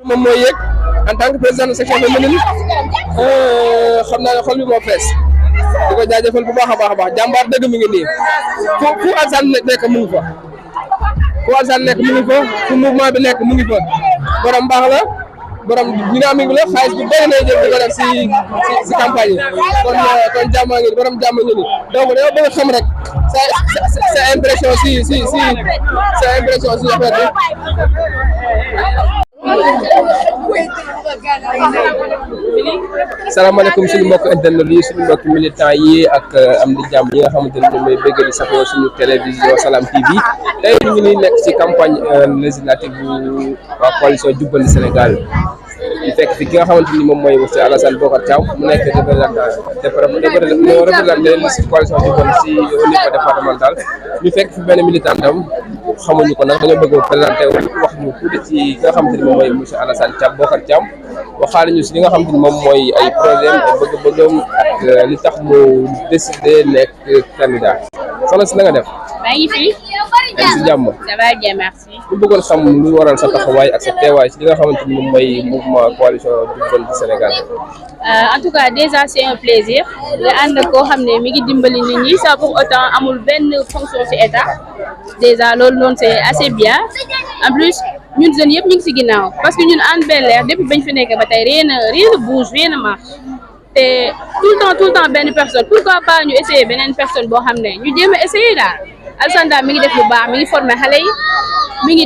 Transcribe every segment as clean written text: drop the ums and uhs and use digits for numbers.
moom mooy yëg en tant que président de section féminine xam naa ne xol bi moo fees di ko jaajëfal bu baax a baax jàmbaar dëgg mi ngi nii fu Alassane nekk mu ngi fa fu Alassane nekk mu ngi fa fu mouvement bi nekk mu ngi fa borom baax la borom dynamique la xaalis bu bëri lay jël di ko def si campagne yi kon jàmm ngi borom jàmm ngi nii donc dañoo bëgg a xam rek sa impression sa impression si affaire bi. salaamaaleykum suñu mbokk internet yi suñu mbokk militant yi ak am di jàmm yi nga xamante ne ñoom ñooy bëgg di safoo suñu télévision Salam TV tey ñu ngi nekk ci campagne législative bu waa coalition Jubbanti Sénégal ñu fekk fi ki nga xamante ni moom mooy monsieur Alassane Bocar Thiam mu nekk représenté liste coalition Jubbanti ci au niveau départemental ñu fekk fi benn militant am xamuñu ko nag dañoo bëgg a présenté wax ñu tuuti ci ki nga xamante ni moom mooy monsieur Alassane Bocar Thiam waxaale ñu si li nga xamante ni moom mooy ay projet ay bëgg-bëggam ak li tax mu décidé nekk candidat soxna si na nga def. maa ngi fi. yaa ngi si jàmm. ça va bien merci. ñu bëggoon xam lu waral sa taxawaay ak sa teewaay si li nga xamante ni moom mooy mouvement coalition Jubbanti Sénégal. En tout cas déjà c'est un plaisir nga ànd ak koo xam ne mi ngi dimbali nit ñi sans pour autant amul benn fonction ci état déjà loolu noonu c'est assez bien en plus ñun jeunes yëpp ñu ngi ci ginnaaw parce que ñun Hann Bel-Air depuis bañ fi nekk ba tey rien ne bouge rien ne marche te tout le temps benn personne pourquoi pas ñu essayer beneen personne boo xam ne ñu jéem a essayer daal Alassane daal mi ngi def lu baax mi ngi former xale yi mi ngi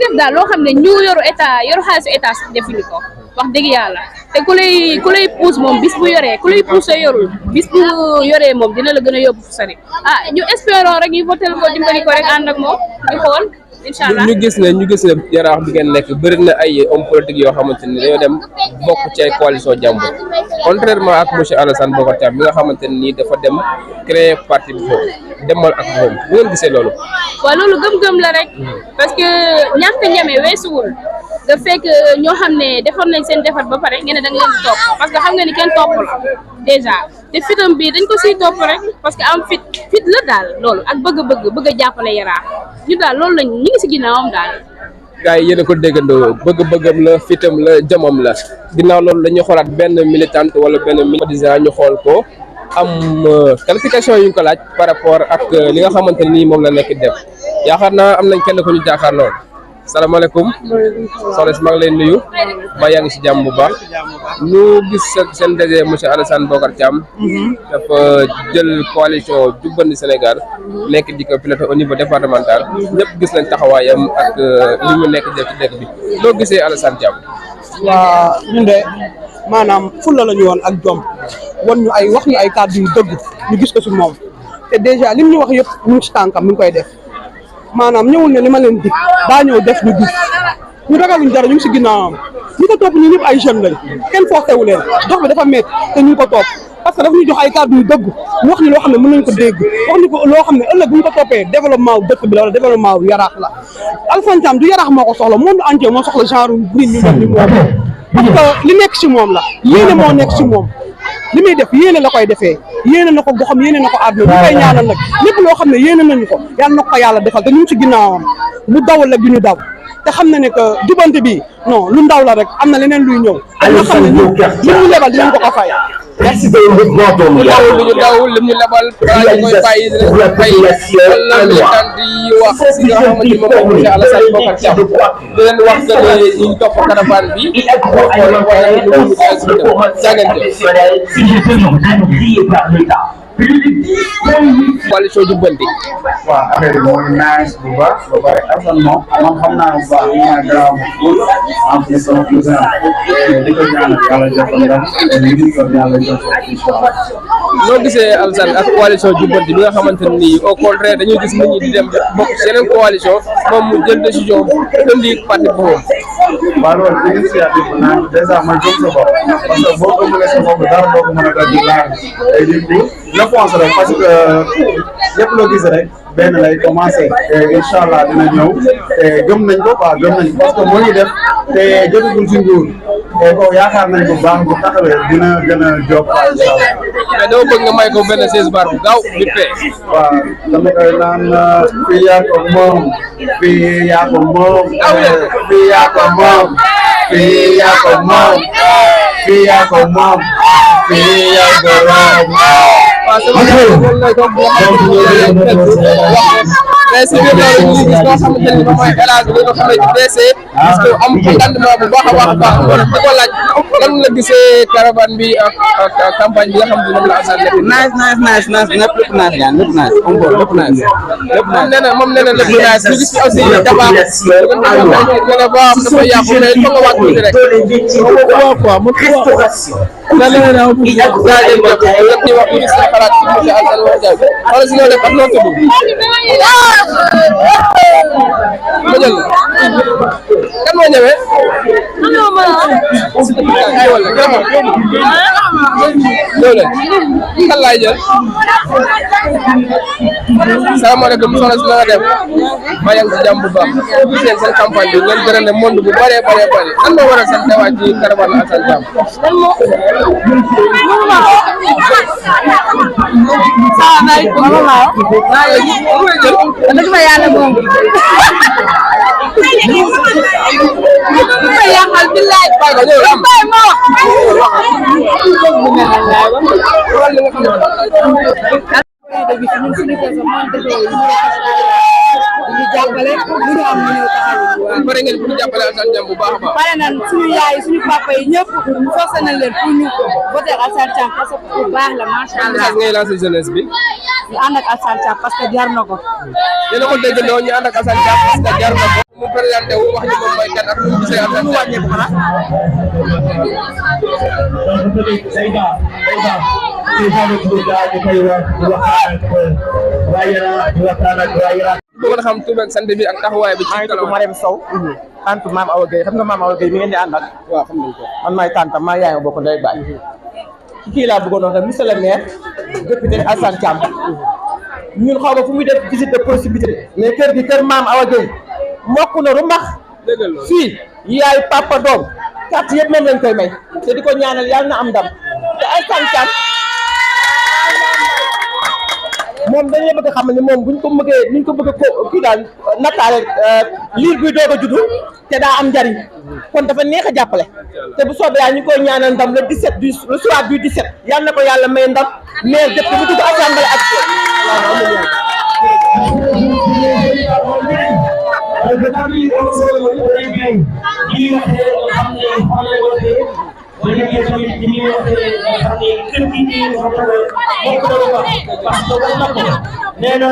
def daal loo xam ne ñu yoru état yoru xaalisu état sax defuñu ko wax dëgg yàlla te ku lay pousse moom bis bu yoree ku lay pousse yorul bis bu yoree moom dina la gën a yóbbu fu sori ñu espérons rek ñu voté ko dimbali ko rek ànd ak moom ñu xool incha allah ñu gis ne yaraax bi ngeen nekk bëri na ay homme politique yoo xamante ni dañoo dem bokk ci ay coalition jàmbur contrairement ak monsieur Alassane Bocar Thiam bi nga xamante ni dafa dem créer parti bi foofu demal ak moom bu ngeen gisee loolu. waaw loolu gëm-gëm la rek parce que ñàkk ñeme weesuwul da fekk ñoo xam ne defoon nañ seen defar ba pare ngeen ne da nga leen di topp parce que xam nga ni kenn topp la déjà te fitam bi dañ ko siy topp rek parce que am fit la daal loolu ak bëgg a jàppale yaraax ñu daal loolu lañ ñu ngi si ginnaawam daal. gars yi yéen a ko déggandoo bëgg-bëggam la fitam la jomam la ginnaaw loolu dañuy xoolaat benn militante wala benn militant ñu xool ko am qualification yu ñu ko laaj par rapport ak li nga xamante ni moom la nekk def yaakaar naa am nañ kenn ko ñu jàkkaar lool. salaamaaleykum soxna si maa ngi leen nuyu ba yaa ngi si jàmm bu baax ñu gis seen DG monsieur Alassane Bocar Thiam dafa jël coalition Jubbanti Sénégal nekk di ko piloté au niveau départemental ñëpp gis nañ taxawaayam ak li mu nekk def ci dëkk bi loo gisee Alassane Thiam. waa ñun de maanaam fulla la ñu woon ak jom wan ñu ay wax ñu ay kàddu yu dëgg ñu gis ko si moom te déjà lim ñu wax yëpp ñu ngi si tànkam mi ngi koy def maanaam ñëwul ne li ma leen dig daa ñëw def ñu gis ñu ragaluñ dara ñu ngi si ginnaawam ñi ko topp ñu ñëpp ay jeunes lañ kenn forcé wu leen dox bi dafa métti te ñu ngi ko topp parce que daf ñu jox ay kàddu yu dëgg wax ñu loo xam ne mën nañ ko dégg wax ñu ko loo xam ne ëllëg bu ñu ko toppee développement wu dëkk bi la wala développement wu yaraax la Alassane Thiam du yaraax moo ko soxla moom la entier moo soxla genre nit ñu mel ni moom parce que li nekk si moom la yéene moo nekk si moom li muy def yéene la koy defee yéene na ko goxam yéene na ko àdduna ñu koy ñaanal nag lépp loo xam ne yéene nañu ko yàlla na ko yàlla defal te ñu ngi ci ginnaawam mu dawal la du ñu daw te xam na ne que Jubbanti bi non lu ndaw la rek am na leneen luy ñëw te nga xam ne li ñu lebal dinañ ko ko fay. merci beaucoup ñu daw lim ñu lebal balaa ñu koy bàyyi dinañ ko fay wala militant yi wax si nga xamante ni moom mooy monsieur Alassane Bocar Thiam di leen wax que ne ñu ngi topp caravane bi coalition Jubbanti. waaw affaire bi mooy nice bu baax ba pare Alassane moom xam naa bu baax li ma garaaw en plus sama cousin di ko ñaanal yàlla jox ko ndam li ñu yor yàlla jox ko inshallah. noo gisee Alassane ak coalition Jubbanti bi nga xamante ni au contraire dañuy gis nit ñi di dem bokk ci yeneen coalition moom mu jël décision indi parti boppam. waaw loolu initiative bu naan dèjà mooy gëm sa bopp parce que boo gëmulee sa bopp dara doo ko mën a daj di laaj ay nit ñi na fonce rek parce que lépp loo gis rek benn lay commencé te incha allah dina ñëw te gëm nañ ko quoi gëm nañ ko parce que moo ñu def te jotagul si nguur te ko yaakaar nañ ko baax bu taxawee dina gën a jóg quoi incha allah. mais dama bëgg nga may ko benn 16 bar bu gaaw vite fait. waaw dama koy naan fii yaa ko moom fii yaa ko moom fii yaa ko moom fii yaa ko moom fii yaa ko moom fii yaa ko moom. waaw sama loolu lay toog boo xam mais si biir loolu ñu gis koo xamante ni moom mooy El Hadj li nga xam ne DC parce que am entendement bu baax a baax a baax di ko laaj lan la gisee caravane bi ak campagne bi nga xam ne moom la Assane def. nice lépp nice gaan lépp nice lépp nice moom nee na lépp nice ñu gis ci aussi Daba nga ne boo xam dafa yàqu mais il faut nga waat tuuti rek waaw quoi mu na leen a bu jaajëf lépp di wax tuuti sa xalaat ci monsieur Assane wax jaay wala si loolu ak noo tudd ma jël kan moo ñëwee ay wala loolu kan laay jël salaamaaleykum soxna si na nga def maa ngi ci jàmm bu baax gis ngeen seen campagne bi ngeen gërëm ne monde bu bëree bëree bëri lan moo waral seen teewaay ci caravane Assane Thiam salaamaaleykum dëgg fa yàlla moom ma yàqal billaay bay ma ñu jàppale lu ñu am ñu ñëw taxawu. pare ngeen pour jàppale Assane Thiam bu baax a baax. pare nañ suñu yaay suñu papa yi ñëpp forcé nañ leen pour ñu voté Assane Thiam parce que bu baax la macha allah. message ngay lancé jeunesse bi. ñu ànd ak Assane Thiam parce que jar na ko. yéen a ko déggandoo ñu ànd ak Assane Thiam parce que jar na ko. mu présenté wu wax ñu moom mooy kan ak ñu gisee Assane Thiam. bëgg na xam tur ak sant bi ak taxawaay bi. maa ngi tudd Marème Sow. tant Maam Awa Gueye xam nga Maam Awa Gueye mi ngeen di àndal. waaw xam nañ ko. man maay tantam maa yaay ma bokk ndey baay. kii laa bëggoon wax rek monsieur le maire député Assane Thiam. ñun xaw ma fu muy def visite de proximité. mais kër gi kër Maam Awa Gueye mokk na rumbax. dëgg la fii yaay papa doom carte yëpp moom lañ koy may te di ko ñaanal yàlla na am ndam te Assane Thiam moom dañu bëgg a xam ne moom buñ ko bëgg ko kii daal nattaale liir buy doog a juddu te daa am njariñ kon dafa neex a jàppale te bu soobee yàlla ñu koy ñaanal ndam le 17 du le soir du 17 yàlla na ko yàlla may ndam mais dëpp bu dugg assemblée ak nee na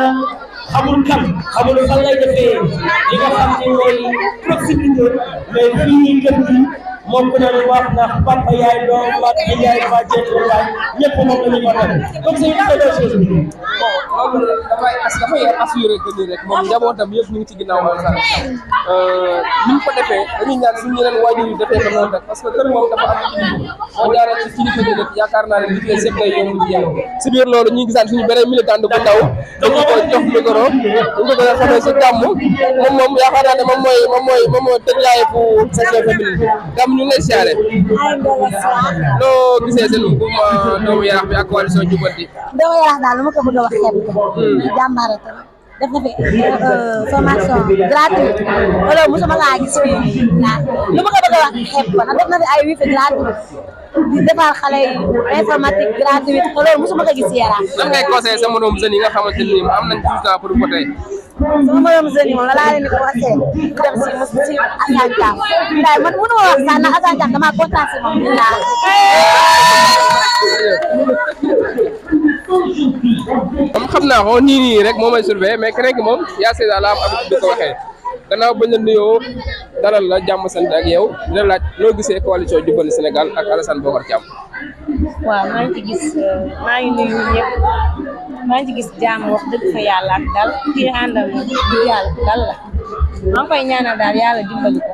xamul kan xamul fan lay defee li nga xam ne mooy proximité mais fii kër gi moom ku ne lu wax ndax papa yaay doom mag yaay bàjjen waay ñëpp moom la ñu waxal comme c'est une bonne chose. bon loolu dafay assuré que ni rek moom njabootam yëpp ñu ngi ci ginnaaw Assane Thiam ni ñu ko defee dañuy ñaan suñu yeneen waajur yi defee ko noonu rek parce que kër moom dafa am kilifa boo jaaree ci kilifa gi rek yaakaar naa ne li ci yëpp day yomb ci yàlla si biir loolu ñu ngi gisaan suñu beneen militant bu ndaw dañu ko jox micro ñu ko gën a xamee si gàmm moom yaakaar naa ne moom mooy tëj yaay fu session féminine bi gàmm ñu ngi lay siyaare loo gisee seen mouvement doomu Yaraax bi ak coalition Jubbanti doomu Yaraax daal lu ma ko bëgg a wax xeeb jàmbaare tamit def na fi formation gratuite loolu mosuma laa gis fii lu ma ko bëgg a wax xeeb ko ndax def na fi ay wifi gratuite di defal xale yi informatique gratuite te loolu mosuma ko gis Yaraax. lan ngay conseillé sa moroom jeunes yi nga xamante ni am nañ 12 ans pour voter. sama moroom jeunes yi moom la laa leen di conseillé ñu dem si Assane Thiam ndax man mënu ma wax sax ndax Assane Thiam damaa kontaan si moom moom xam naa ko nii rek moo may surveiller mais keneen ki moom yaa seeda la am habitude di ko waxee gannaaw bañ la nuyoo dalal la jàmm sant ak yow dina laaj loo gisee coalition Jubbanti Sénégal ak Alassane Bocar Thiam. waaw maa ngi ci gis maa ngi nuyu ñëpp maa ngi ci gis jàmm wax dëgg fa yàlla ak dal kii àndal na dëgg yàlla dal la maa ngi koy ñaanal daal yàlla dimbali ko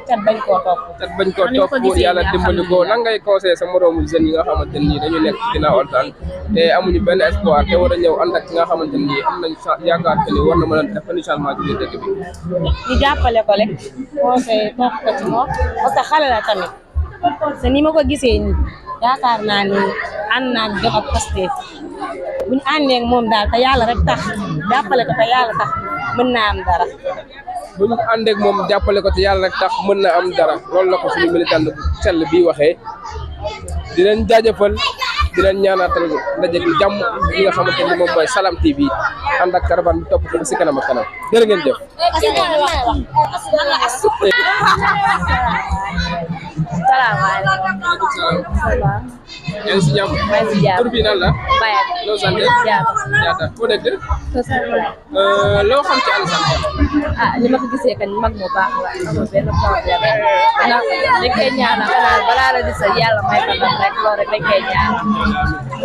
cat bañ koo topp. cat bañ koo topp yàlla dimbali ko lan ngay conseillé sa moroomu jeunes yi nga xamante ni dañu nekk ci ginnaaw altaan te amuñu benn espoir te war a ñëw ànd ak ki nga xamante ni am nañ yaakaar que ni war na mën a def benn changement ci biir dëkk bi. ñu jàppale ko rek conseillé topp ko ci moom parce que xale la tamit te ni ma ko gisee nii yaakaar naa ni ànd naa jot ak Pastef bu ñu àndee ak moom daal te yàlla rek tax jàppale ko te yàlla tax mën naa am dara. bu ñu àndee ak moom jàppale ko te yàlla rek tax mën na am dara loolu la ko suñu militant bu sell bi waxee di leen jaajëfal di leen ñaanaatal ndaje jàmm yi nga xamante ni moom mooy Salam TV ànd ak caravane bi topp ko si kanam ak kanam jërë ngeen jëf. salaamaaleykum. yéen si jàmm. maa ngi si jàmm. tur bi nan la. Bayat. loo sant. Jaata foo nekk. loo xam ci Alassane Thiam. ah li ma ko gisee kan mag mu baax la amul benn problème ndax dañ koy ñaanal xanaa balaa la di sa yàlla may ko ndam rek loolu rek dañ koy ñaanal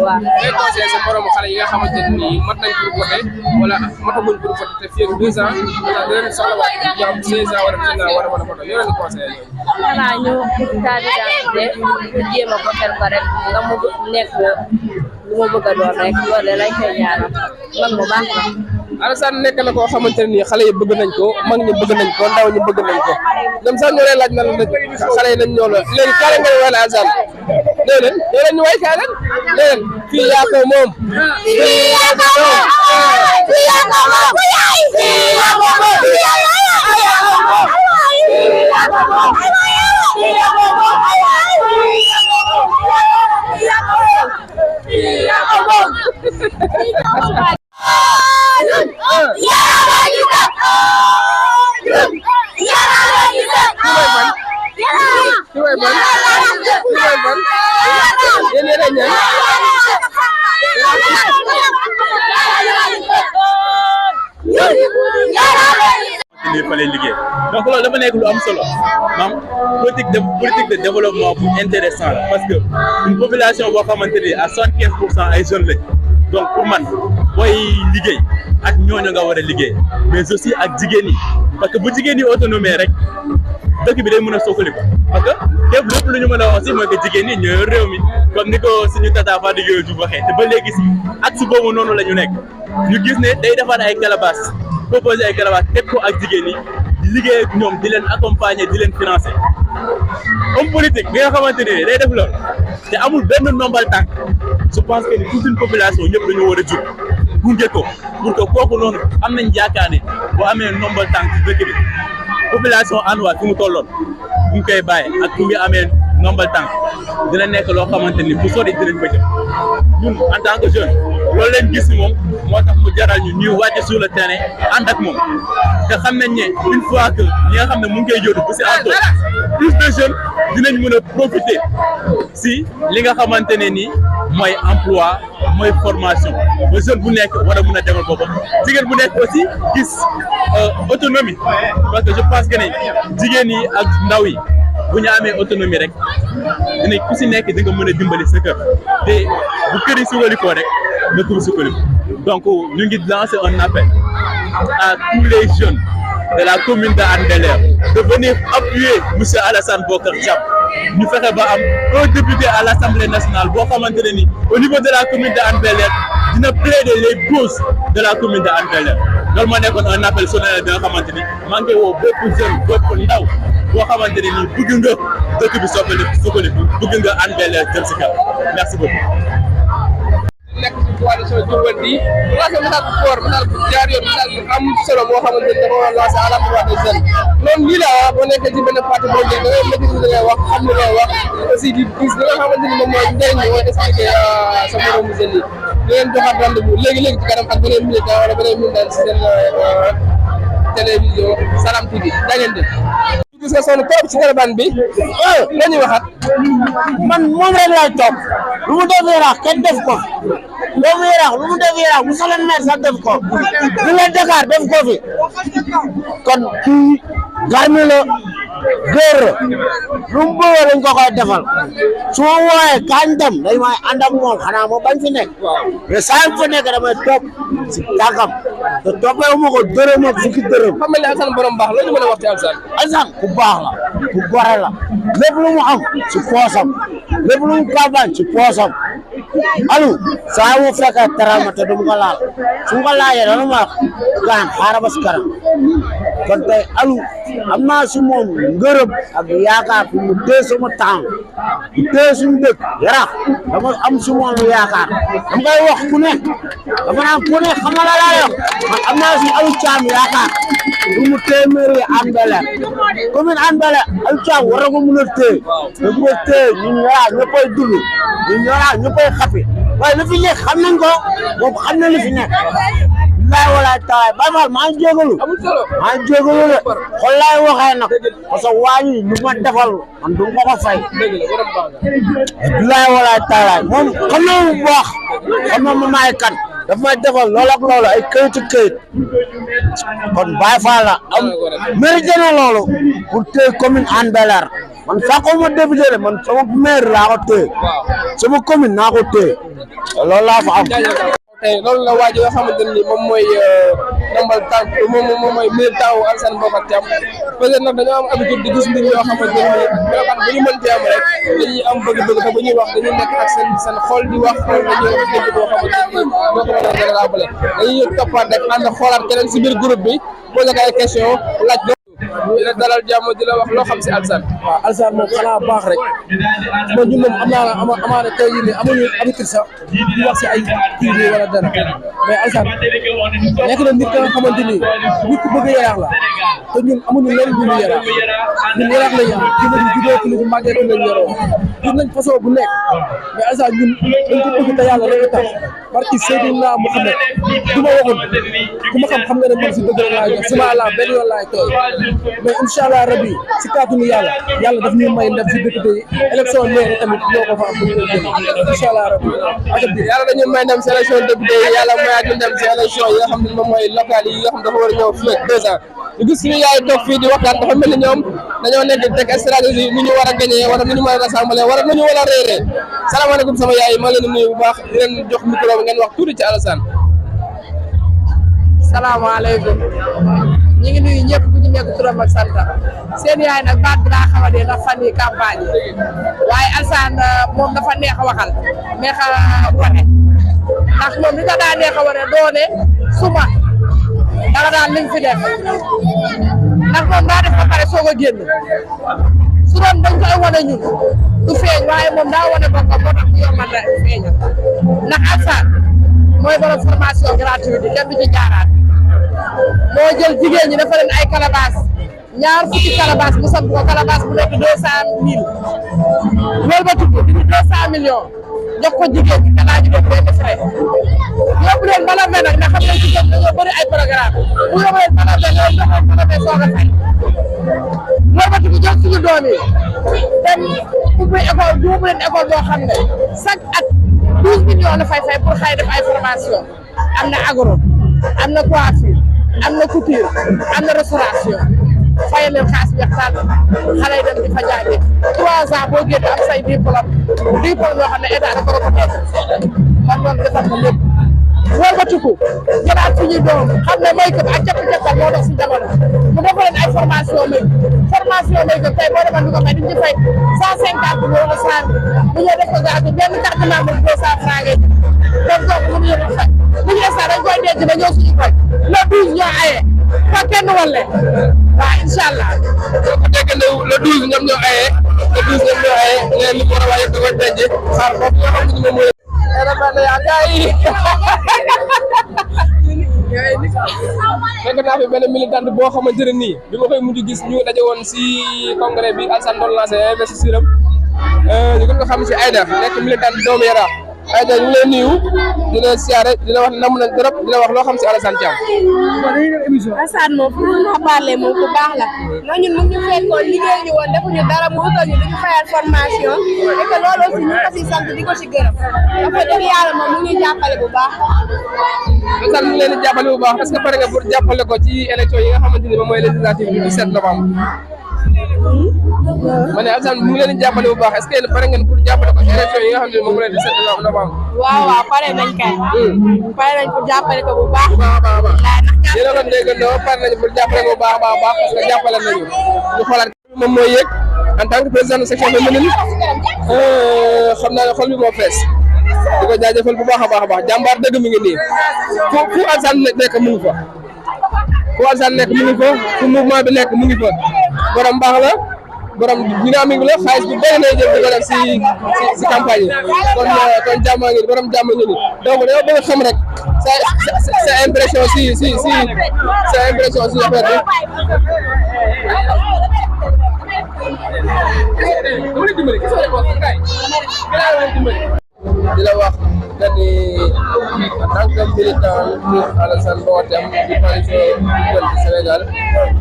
waaw. ngay conseillé sa moromu xale yi nga xamante ni mat nañ pour voté wala mataguñ pour voté te fii ak 2 ans da leen soxlawaat ñu am 16 ans wala 17 ans war a mën a voté yoo leen di conseillé. xanaa ñu daal di jéem a voté ko rek nga mu nekk lu mu bëgg a doon rek loolu lañ koy ñaanal mag mu baax la. Alassane nekk na koo xamante ne nii xale yi bëgg nañ ko mag ñi bëgg nañ ko ndaw ñi bëgg nañ ko dem sax ñoo lay laaj na la xale yi nañ ñoo la léegi kaale nga wala Alassane léeg-léeg léeg-léeg ñu way kaale léeg-léeg fii yaa ko moom fii yaa ko moom fii yaa ko moom fii yaa ko moom fii yaa ko moom fa lay liggéey donc loolu dafa nekk lu am solo maam politique de développement bu intéressant la parce que une population boo xamante ni à 75% ay jeunes lañ donc pour man booy liggéey ak ñooñu nga war a liggéey mais aussi ak jigéen yi parce que bu jigéen yi autonomie rek dëkk bi day mën a sokkaliku parce que lépp lu ñu mën a wax aussi mooy que jigéen ñi ñoo yor réew mi comme ni ko suñu tata Fatou Gueye ju waxee te ba léegi si axe boobu noonu la ñu nekk ñu gis ne day defar ay calebasse proposer ay calebasse teg ko ak jigéen ñi di liggéey ak ñoom di leen accompagner di leen financer homme politique bi nga xamante ne day def loolu te amul benn nombal tànk je pense que ni toute une population ñëpp dañoo war a jug gunge ko pour que kooku noonu am nañ yaakaar ne boo amee nombal tànk ci dëkk bi population annuelle fi mu tolloon bu ñu koy bàyyi ak fu mu amee nombal tànk dina nekk loo xamante ni bu sori dinañ ko jëm ñun en tant que jeune loolu lañ gis ni moom moo tax mu jaral ñu ñuy wàcc sur le terrain ànd ak moom te xam nañ ne une fois que ñi nga xam ne mu ngi koy yóotu bu si àndoo plus de jeunes dinañ mën a profiter si li nga xamante ne nii mooy emploi mooy formation ba jeune bu nekk war a mën a demal boppam jigéen bu nekk aussi gis autonomie parce que je pense que ne jigéen yi ak ndaw yi bu ñu amee autonomie rek dinañ ku si nekk di nga mën a dimbali sa kër te bu kër yi sukkandiku rek nga tur sukkandiku donc ñu ngi lancer un appel à tous les jeunes de la commune de Hann Bel-Air de venir appuyer monsieur Alassane Bocar Thiam ñu fexe ba am un député à l'Assemblée nationale boo xamante ne ni au niveau de la commune de Hann Bel-Air dina plaider les causes de la commune de Hann Bel-Air loolu moo nekkoon un appel solennel bi nga xamante ni maa ngi koy woo bépp jeune bépp ndaw boo xamante ne nii bëgg nga dëkk bi sukkandiku bëgg nga Hann Bel-Air jëm si kaw merci beaucoup. nekk ci coalition Diourbel bi lancé message bu fort message bu jaar yoon message bu am solo boo xamante ni dafa lancé à l'endroit des jeunes loolu lii la boo nekkee ci benn parti politique da ngay maîtriser li ngay wax xam li ngay wax aussi di gis li nga xamante ni moom mooy njëriñ bi mooy expliquer sa moromu jeunes yi di leen joxaat rendez-vous léegi-léegi ci kanam ak beneen militant wala beneen militant ci seen télévision Salam TV da ngeen def gis nga sonn topp ci caravane bi la ñuy waxaat man moom rek laay topp lu mu def yaraax kenn def ko doomu yaraax lu mu def yaraax mu soxla maire sax def ko lu nga Dakar def ko fi kon kii garmi la góor lu mu bëgg lañ ko koy defal su ma wooyee kañ dem dañ may ànd ak moom xanaa moo bañ fi nekk mais saa yu fa nekk damay topp si tànkam te toppee wu ma ko dërëm ak fukki dërëm. xam nga ne Alassane borom baax loolu ñu mën a wax ci Alassane. Alassane ku baax la ku gore la lépp lu mu am ci poosam lépp lu mu campagne ci poosam Aliou saa mu fekkee teral ma te du mu ko laal su ma ko laajee dana ma gaan xaaral ba si kanam kon tey Aliou am naa si moom ngërëm ak yaakaar pour mu téye sama temps mu téye suñu dëkk Yarax dama am si moom yaakaar dama koy wax ku ne dama naan ku ne xam nga la laa wax man am naa si Aliou Thiam yaakaar pour mu téye mairie Hann Bel-Air commune Hann Bel-Air Aliou Thiam war na ko mën a téye da ko téye ñun Yarax ñëppay dund ñun Yarax ñëppay xapi waaye li fi nekk xam nañ ko moom xam na li fi nekk bilaay walaay tawaay Baye Fall maa ngi jégalu de xool laay waxee nag parce que waa ji lu ma defal man du ma ko fay bilaay walaay tawaay moom xam na bu baax xam na ma maay kan daf may defal lool ak loolu ay këyit kon Baye Fall la am mérité na loolu pour téye commune Hann Bel-Air man fàqoo ma député de man sama maire laa ko téye sama commune naa ko téye loolu laa fa am. tey loolu la waaj nga xamante ni moom mooy nambal tànk moom mooy militant wu Alassane Bokar Thiam peut-être nag dañoo am habitude di gis mbir yoo xamante ni melokaan bu ñu mënti am rek dañuy am bëgg-bëgg te bu ñuy wax dañuy nekk ak seen xol di wax loolu dañuy wax dëgg boo xamante ni doo ko mën a gën a laabale dañuy toppaat rek ànd xoolaat keneen si biir groupe bi posé ko ay question laaj di la dalal jàmm di la wax loo xam si Alassane. waaw Alassane moom xanaa baax rek man ñun moom amaana tey jii nii amuñu habitude sax di wax si ay kii bi wala dara mais Alassane nekk na nit ka nga xamante ni nit ku bëgg Yarax la te ñun amuñu lenn lu ñu Yarax ñun Yarax lañu am ci lañu juddoo ci lañu màggee ci lañu yoroo gis nañ façon bu nekk mais Alassane ñun dañ ko bëgg te yàlla rek tax barki Seydina Mouhamed du ma waxoon ku ma xam nga ne man si dëgg la laay jox sama àll benn yoon laay tooy mais incha allah rabi si kàttanu yàlla daf ñuy may ndam si député yi élection maire tamit ñoo ko fa am bu ñu koy jël incha allah rabi. yàlla dañuy may ndam si élection député yi yàlla mayaat ñu ndam si élection yi nga xam ne moom mooy local yi nga xam dafa war a ñëw fii ak 2 ans ñu gis suñu yaay toog fii di waxtaan dafa mel ni ñoom dañoo nekk teg stratégie nu ñu war a gagné wala nu ñu mën a rassembler wala nu ñu war a réeree salaamaaleykum sama yaay maa leen di nuyu bu baax di leen jox micro bi ngeen wax tuuti ci Alassane. salaamaaleykum ñu ngi nuyu ñëpp bu ñu nekk turam ak santam seen yaay nag baat bi daa xaw a dee ndax fan yi campagne yi waaye Alassane moom dafa neex a waxal neex a wane ndax moom li ko daa neex a wane doone suba danga daan liñ fi def ndax moom daa def ba pare soog a génn su doon dañ koy wane ñun du feeñ waaye moom daa wane boppam moo tax ñu yombal na feeñal ndax Alassane mooy borom formation gratuite kenn du ci jaaraat moo jël jigéen ñi dafa leen ay calebasse ñaar fukki calebasse mu samp ko calebasse bu nekk 200 000 loolu ba tudd di 200 millions jox ko jigéen ñi te laaju def benn frais yóbbu leen bala mel nag nga xam ne jigéen dañoo bëri ay programme bu yóbbu leen bala mel loolu jox leen bala mel soog a fay loolu ba tudd jox suñu doom yi dem ubbi école du ubbi leen école boo xam ne chaque at 12 millions la fay pour xëy def ay formation am na agro am na coiffure am na couture am na restauration fayal leen xaalis bi waxtaan xale yi dem di fa jaajëf 3 ans boo génn am say diplôme yoo xam ne état dafa reconnaître man loolu defal na lépp wóor ba tukku jëlaat suñuy doom xam ne make-up ak capp-cappal moo dox si jamono mu defal leen ay formation make-up tey boo demoon di ko fay duñ ci fay 150 wala 100 bu ñëw def ko gaz bi benn carte membre 200 francs ngay donc lu ñu leen fay lu ñu des dañ koy denc ba ñëw suñu koy le 12 ñoo aye fa kenn wala waaw incha allah. soo ko déggee le 12 ñoom ñoo aye le 12 ñoom ñoo aye ngeen li mu war a waaye da koy denc xaar foofu nga xam ne moom mooy. fekk naa fi benn militante boo xamante ne nii bi ma koy mujj gis ñu daje woon si congrès bi Alassane doon lancé investiture am ñu gën ko xam si Aïda nekk militante doomu Yarax Aïda ñu ngi lay nuyu di la siyaare di la wax namm nañ trop di la wax loo xam si Alassane Thiam. Alassane moom pour ñu parler moom ku baax la ndax ñun mu ñu fekkoon liggéey ñu woon defuñu dara mu utal ñu dañu fayal formation et que loolu aussi ñu ko si sant di ko si gërëm dafa dëgg yàlla moom mu ngi jàppale bu baax. Alassane mu ngi leen di jàppale bu baax est-ce que pare nga pour jàppale ko ci élection yi nga xamante ni moom mooy législative bi 17 novembre. ma ne Alassane mu ngi leen di jàppale bu baax est-ce que pare ngeen pour jàppale ko ci élection yi nga xam ne moom mooy 17 novembre. waaw pare nañ kay. pare nañ pour jàppale ko bu baax. yéen a ko déggandoo pare nañ pour jàppale ko bu baax parce que jàppale nañu ñu xoolaat moom mooy yëg en tant que président de section féminine xam naa ne xol bi moo fees di ko jaajëfal bu baax a baax jàmbaar dëgg mi ngi nii fu Alassane nekk mu ngi fa fu Alassane nekk mu ngi fa fu mouvement bi nekk mu ngi fa borom baax la borom dynamique la xaalis bu bëri lay jël di ko def si campagne yi kon jàmmaa ngi borom jàmm ngi nii donc dañoo bëgg xam rek sa impression sa impression si affaire bi. di la wax que ni en tant que militant pour Alassane Bokar Thiam di coalition Jubal ci Sénégal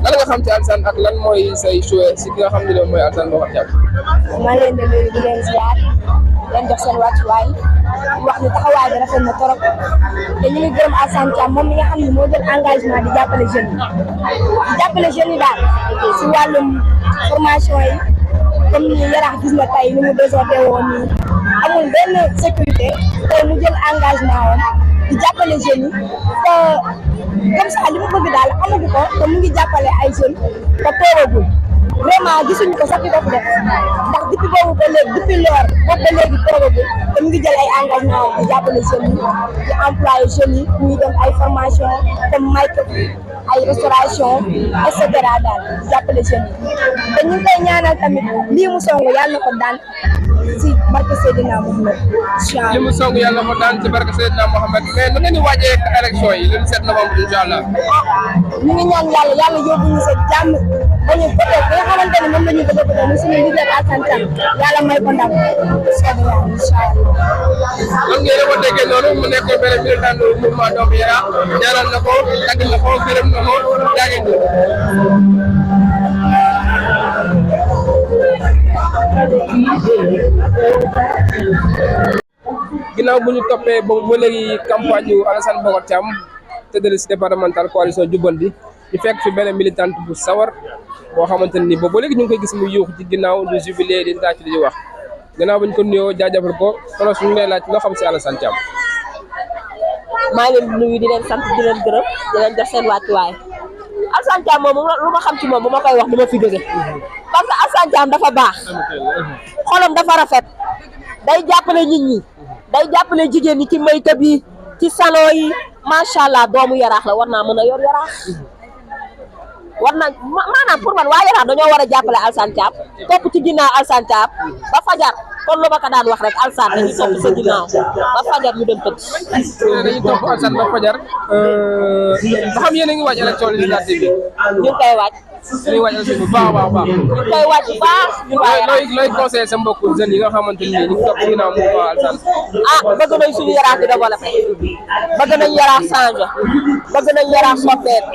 lan nga xam ci Alassane ak lan mooy say choix si ki nga xam ne mooy Alassane Bokar Thiam. maa leen di nuyu di leen ziar leen jox seen wàccuwaay wax ni taxawaay bi rafet na trop te ñu ngi gërëm Alassane Thiam moom mi nga xam ne moo jël engagement di jàppale jeunes yi daal si wàllum formation yi comme ni Yaraax gis nga tey ni mu désordre woon nii amul benn sécurité te mu jël engagement woon di jàppale jeunes yi te comme ça li mu bëgg daal amagu ko te mu ngi jàppale ay jeunes te tooragul vraiment gisuñu ko sax di ko fi def ndax depuis boobu ba léegi depuis lors boobu ba léegi tooragul te mu ngi jël ay engagement woon di jàppale jeunes yi di employé jeunes yi ñuy dem ay formation comme Mike ay restauration et cetera daal di jàppale jeunes yi te ñu ngi koy ñaanal tamit lii mu song yàlla na ko daan si barke Seydina Mohamed incha allah. li mu song yàlla na ko daan si barke Seydina Mohamed mais nu ngeen di waajee élection yi le 17 novembre incha allah. ñu ngi ñaan yàlla yóbbu ñu sa jàmm ba ñu bëgg bi nga xamante ne moom la ñu bëgg a mu suñu leader Alassane Thiam yàlla may ko ndam soobee yàlla incha allah. lan ngeen ko déggee noonu mu nekk benn militant du mouvement Doomu Yaraax ñaanal na ko tagg na ko gërëm na ko jaageen ko. ginnaaw bu ñu toppee ba léegi campagne yu Alassane Bokar Thiam tête de liste départementale coalition Jubbanti ñu fekk fi benn militante bu sawar boo xamante ne nii boobu ba léegi ñu ngi koy gis muy yuux ci ginnaaw du jubilé di tàcc di wax ginnaaw bu ñu ko nuyoo jaajëfal ko kono suñu lay laaj loo xam si Alassane Thiam. maa ngi leen di nuyu di leen sant di leen gërëm di leen jox seen wàccuwaay Alassane Thiam moom lu ma xam ci moom bu ma koy wax du ma fi jóge parce que Alassane Thiam dafa baax xolam dafa rafet day jàppale nit ñi day jàppale jigéen ñi ci maytëb yi ci salon yi macha allah doomu Yaraax la war naa mën a yor Yaraax war na maanaam pour man waa Yaraax dañoo war a jàppale Alassane Thiam topp ci ginnaaw Alassane Thiam ba fajar kon lu ma ko daan wax rek Alassane dañuy topp sa ginnaaw ba fajar ñu dem tëdd. dañuy topp Alassane ba fajar ba xam yéen a ngi waaj élection législative bi. ñu ngi koy waaj. ñu ngi waaj élection bu baax a baax. ñu ngi koy waaj bu baax. ñun waa Yaraax looy conseillé sa mbokku jeunes yi nga xamante ni ñu ngi topp ginnaaw mouvement Alassane. bëgg nañ suñu Yaraax di développé bëgg nañ Yaraax changé bëgg nañ Yaraax soppeeku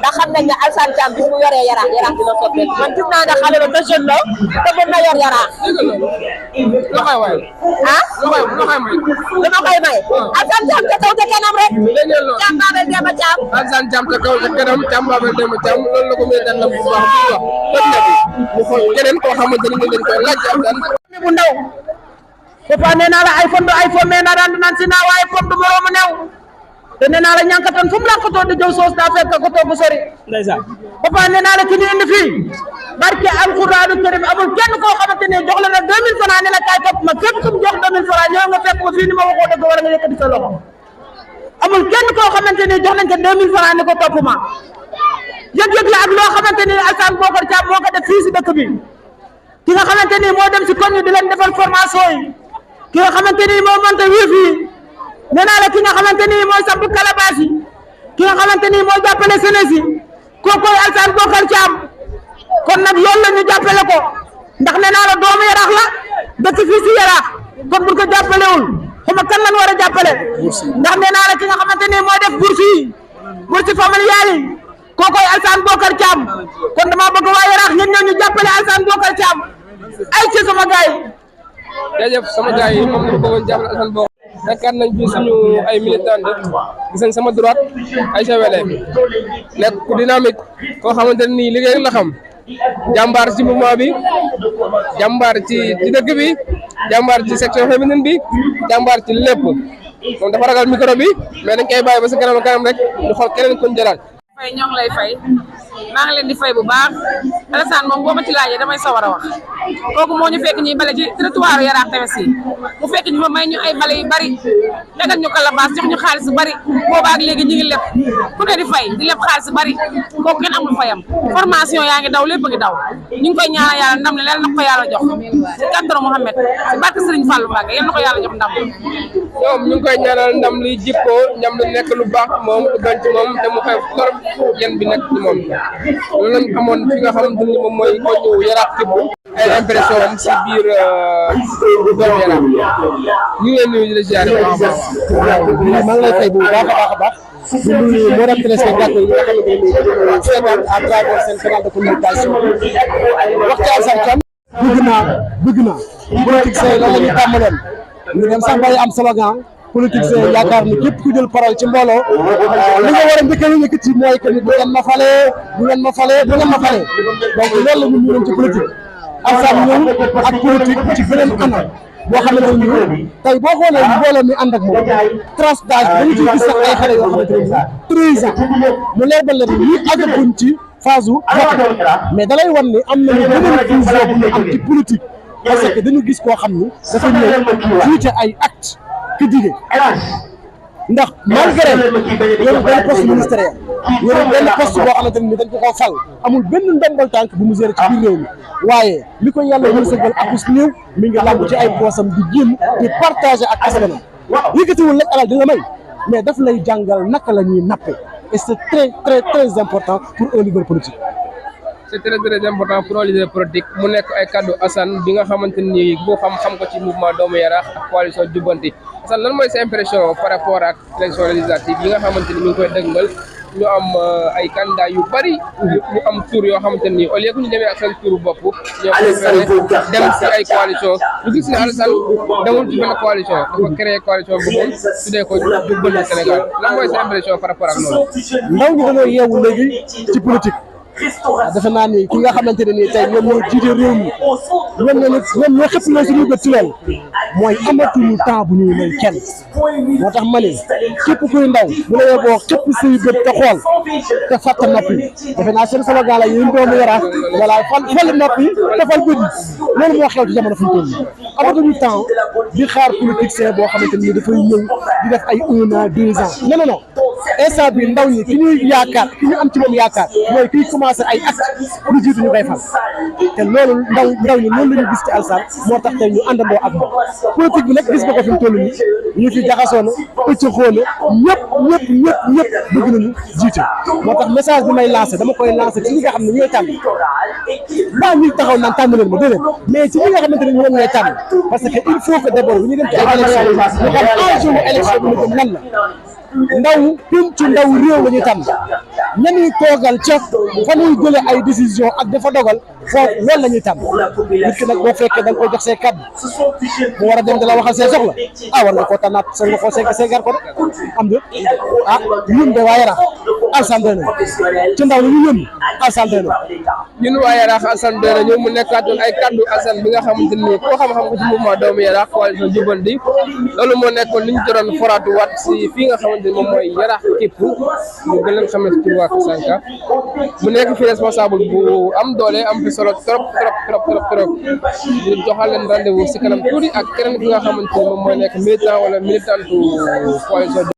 ndax xam nañ ne Alassane Thiam bi mu yoree Yaraax dina soppeeku man gis naa ne xale la te jeune la te mën na yor Yaraax. loo koy waay. loo koy may. dama koy may. Alassane Thiam ca kaw ca kanam rek. Thiam Babel Demba Thiam. Alassane Thiam ca kaw ca kanam Thiam Babel Demba Thiam loolu la ko muy daan la bu baax bu wax toj na bi mu xool keneen koo xamante ni dañ koy laaj Alassane bu ndaw papa nee naa la iPhone nee naa daan naan si naa waaye comme du moroomu new te nee naa la ñànkatoon fu mu làkkatoo di jëw soos daa fekk ko toog bu sori ndeysaan papa nee naa la ki ñu indi fii barke alxuraanu karim amul kenn koo xamante ni jox la na 2000 francs ne la kaay topp ma képp ku mu jox 2000 francs ñëw nga fekk ko fii ni ma waxoo dëgg wala nga yëkkati sa loxo amul kenn koo xamante ni jox nañ ko 2000 francs ne ko topp ma yëg-yëg la ak loo xamante ni Alassane Bokar Thiam moo ko def fii si dëkk bi ki nga xamante ni moo dem si koñ di leen defal formation yi ki nga xamante ni moo monté wifi yi nee naa la ki nga xamante ni mooy samp calebasse yi ki nga xamante ni moo jàppale jeunesse yi kookoy Alassane Bokar Thiam kon nag yoon la ñu jàppale ko ndax nee naa la doomu Yaraax la dëkk fii si Yaraax kon bu ko jàppalewul xuma kan lañ war a jàppale ndax nee naa la ki nga xamante ni moo def bourse familiale yi kookoy Alassane Bokar Thiam kon dama bëgg waa Yaraax ñun ñoo ñu jàppale Alassane Bokar Thiam ay ci sama gaay jaajëf sama gars yi moom la ñu bëggoon jàppale Alassane Bokar nekkaat nañ fi suñu ay militants gis nañ sama droite Aïcha Wele nekk ku dynamique koo xamante ne nii liggéey la xam jàmbaar ci mouvement bi jàmbaar ci dëkk bi jàmbaar ci section féminine bi jàmbaar ci lépp moom dafa ragal micro bi mais dañ koy bàyyi ba si kanam rek ñu xool keneen kuñ jëlaat. fay ñoo ngi lay fay maa ngi leen di fay bu baax Alassane moom boo ma ci laajee damay sawar a wax kooku moo ñu fekk ñuy bale ci trottoir Yaraax Tefes yi mu fekk ñu fa may ñu ay bale yu bari tegal ñu kalabaas jox ñu xaalis bu bari boobaak léegi ñu ngi leb ku ne di fay di leb xaalis bu bari kooku kenn amul fayam formation yaa ngi daw lépp a ngi daw ñu ngi koy ñaanal yàlla ndam li leen na ko yàlla jox ci kàttanu Mouhamed ci barke Serigne Fallou Mbacké yéen na ko yàlla jox ndam ñoom ñu ngi koy ñaanal ndam li jikko ñam lu nekk lu baax moom lu gën ci moom te mu koy torop yéen bi nekk ci moom loolu lañ amoon fi nga xamante ni moom mooy ko ñu Yaraax Typ ay impression am si biir doomu Yaraax ñu ngi leen nuyu di la ziar maa ngi lay fay bu baax a baax di nuyu mboolem téléspectateurs yi nga xamante ne nii seetaan à travers seen canal de communication waxtu Alassane Thiam bëgg naa politique c'est lan la ñu tàmmaloon ñu dem sax bay am slogan politique c'est yaakaar ni képp ku jël parole ci mbooloo li nga war a njëkk a yëkkati mooy que ni bu ngeen ma falee donc loolu la ñu mënoon ci politique Alassane ñëw ak politique ci beneen anam boo xamante ne nii tey boo xoolee mbooloo mi ànd ak moom tranche d'âge dañu ciy gis sax ay xale yoo xamante ne nii 13 ans mu leer ba leer ni ñii àggaguñ ci phase u vote mais da lay wan ni am nañu beneen vision bu ñu am ci politique parce que dañu gis koo xam ni dafa ñëw jiite ay acte ki dige ndax malgré yoru benn poste ministériel yoru benn poste boo xamante ne ni dañ ko koo fal amul benn ndombal tànk bu mu géré ci biir réew mi waaye li ko yàlla wërsëgal ak us néew mi ngi làmb ci ay poosam di jéem di partager ak askanam yëkkatiwul nag alal dina may mais daf lay jàngal naka la ñuy nappe et c'est très important pour un leader politique. c'est très important pour un leader politique mu nekk ay kaddu Assane bi nga xamante ni boo xam ko ci mouvement doomu Yaraax ak coalition Jubbanti Assane lan mooy sa impression par rapport ak élection législative yi nga xamante ni mi ngi koy dëgmal ñu am ay candidat yu bari ñu am tour yoo xamante ni au lieu que ñu demee ak seen tour bopp ñoo dem si ay coalition ñu gis ne Alassane demul ci benn coalition dafa créé coalition bu moom tuddee ko Jubbanti Sénégal lan mooy sa impression par rapport ak loolu ndaw ñi dañoo yeewu léegi ci politique defe naa ni ki nga xamante ne nii tey ñoom ñoo jiite réew mi ñoom ñoo xëpp loo suñuy bët ci loolu mooy amatuñu temps bu ñuy may kenn moo tax ma ne képp kuy ndaw bu la yóbboo xëpp say bët te xool te fàtte noppi defe naa seen slogan la yéen doomu Yaraax wala fal noppi te fal bët yi loolu moo xew ci jamono fu ñu toll nii amatuñu temps di xaar politicien boo xamante ni dafay ñëw di def ay 1 an 2 ans non instant bi ndaw ñi ki ñuy yaakaar ki ñu am ci moom yaakaar mooy kiy commencé ay at lu jiitu ñu koy fal te loolu ndaw ñi loolu la ñu gis ci Alassane moo tax tey ñu àndandoo ak moom politique bi nag gis nga ko fi mu toll nii ñu fi jaxasoo na pëcc xoona ñëpp bëgg nañu jiite moo tax message bi may lancé dama koy lancé ci ñi nga xam ne ñooy tànn mbaa ñuy taxaw naan tànn leen ma déedéet mais ci ñi nga xamante ne ñoom ñooy tànn parce que il faut que d'abord bu ñu dem ci ay élection ñu xam enjeu élection bi ñu jëm lan la ndaw pencu ndaw réew la ñuy tànn ñanuy toogal ca fa ñuy jëlee ay décision ak dafa dogal foofu loolu la ñuy tànn nit ki nag boo fekkee da nga koy jox say kàddu mu war a dem di la waxal say soxla war nga koo tànnaat sa nga koo seegar ko de am de ñun de waa Yaraax Alassane doy na ci ndaw la ñu yónni Alassane doy na ñun waa Yaraax Alassane doy na ñoom mu nekkaatoon ay kaddu Alassane bi nga xamante ni koo xam-xam ko ci mouvement doomu Yaraax coalition Jubbanti loolu moo nekkoon li ñu doon foraatu waat si fii nga xamante ni moom mooy Yaraax Typ ñu gën leen xam ne ci waa Sanka mu nekk fi responsable bu am doole am fi solo trop ñu joxal leen rendez-vous si kanam tuuti ak keneen ki nga xamante ni moom mooy nekk militant wala militante coalition